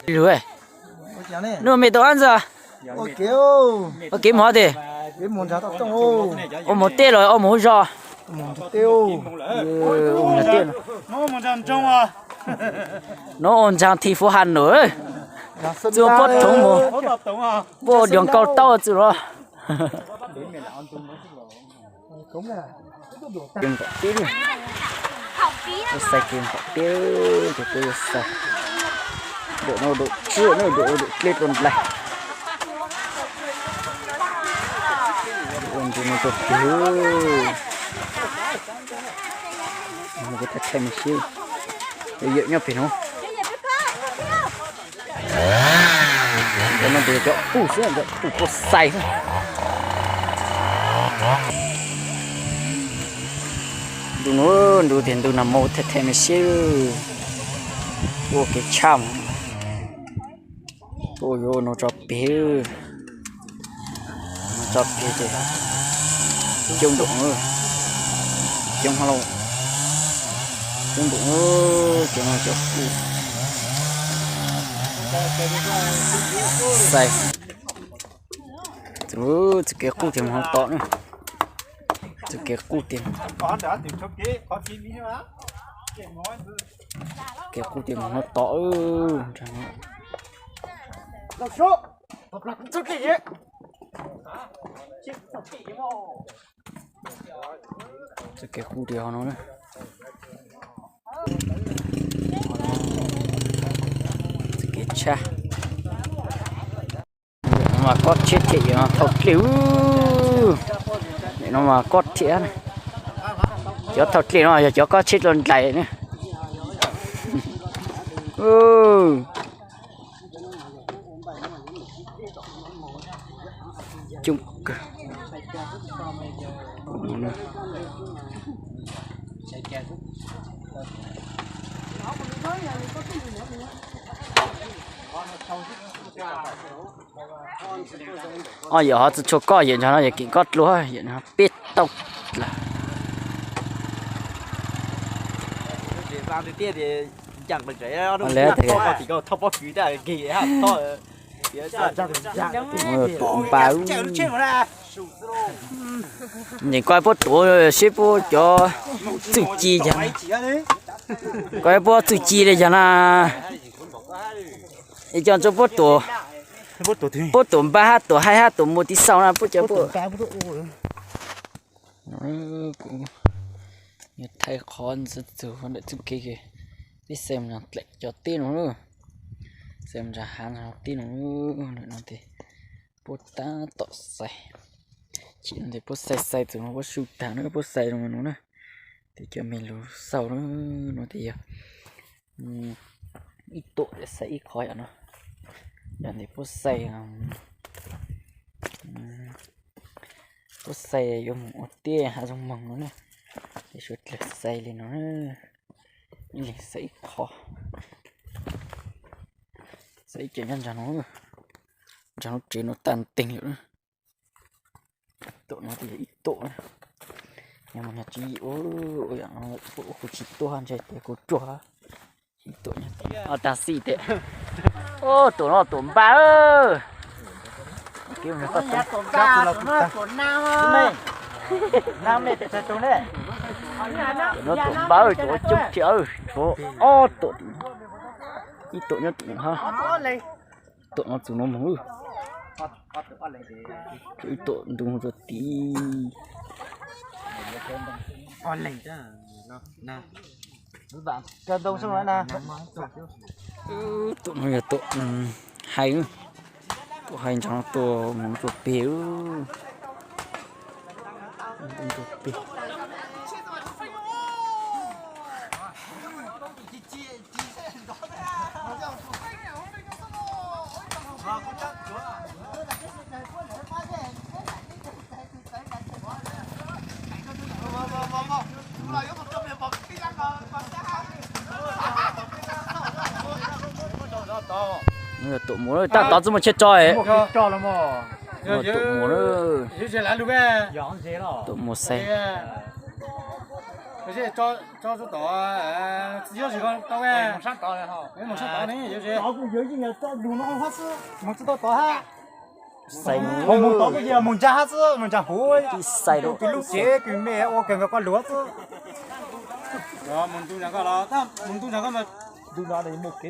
Lug, nub me tau ab ntxwg, ua kev mus hov tes, ua mus teb los ua mus hauv zos? Nub ua ntsaag thi fuv ha num, txug puab rhuv mus, puab dios nkauj taub txug los. Npom teb, ua xais kev npom teb, ces puab yuav xais. Dawm no dawm tsiaj na, dawm dawm dlej dlua nplaig. Ua ntu no rau peg, kuv thaij thaij me sib, yawm yawm nyob peg no. Cov no ces cov quj xwb, cov quj puab xais xwb. Ntu no, ntu tias ntu nag hmo thaij thaij me sib, ua kev tshaj mas. Ua yuav ua no tso peg, no tso peg ces coob npaum, coob hab lauj, coob npaum, cov no cov quj xais. Txug kev quj tiag mus hov tom na, txug kev quj tiag, kev quj tiag mus hov tom. Txug kev quj tiag hov no, txug kev tshaj. Mas kob tsheb thiab, yawm no thauj dlej, yawm no mas kob thiab. Cov thauj dlej no yog cov kob tsheb dlua nplaig na. Coob kawg. Yawm hov tsi tshua kob, yawm no yog kev kob dlua, yawm no peb tauj lawm. Tuam npa, nyeem koj puab tuam seb puab cov txuj ci yog, koj puab txuj ci li yog na. Es coj ntsuab puab tuam, puab tuam npa hab tuam haib hab tuam muaj tiv xauj na puab cov puab. Kuv yuav thaij qhov ntxiv txug ntawm txuj kev, peb xaiv mus nrog dlaim cov teb no, xaiv mus nrog hav nrog teb no, no tes puab tab tom xaiv. Chim no tes puab xaiv xaiv txug no puab su tag no puab xaiv zoo no na, tes cov me lug xauj no tes yog ib tuam xaiv ib qho yom no. Yog tes puab xaiv, puab xaiv yuav mus ua teb hav zoov moog no na, tes suav dlawg xaiv li no, ib leeg xaiv ib qho. Xaiv ib co nyob nraag no, nraag lub tsev no tag nteeg lawm. Tuam no tes yog ib tuam, yog mus yog tsis yim ua, ua yam no kuv tsis tuaj ntshe tes kuv ruam. Ib tuam, tag xij tes, tuam no tuam npa. Tuam no tuam npa, tuam ua coob thiab, tshuav ob tuam, ib tuam nyob tim no hab. Tuam no txug no moog, tshuav ib tuam ntu txug tid. Tuam no yog tuam hais, tuam hais nrog no tuaj mus tuaj peg, tuaj peg. Tuam mus tab tom txuj muaj tshiab tso, tuam mus, tuam mus xaiv. Tso tso tso tod, txiv yob zis ko tau, mus sab tod ne, yuav zis tod kuj yuav yeej yog tso lug no hab xwb, mus tsis tau tod hab. Mus tod kuj yog mus ntsa hab xwb, mus ntsa huv, ib xais rau kws lub tsev kws me ua kawg nkaus koj luav xwb. Mus ntu ntsa koj los, mus ntu ntsa koj mas, ntu no mus kev.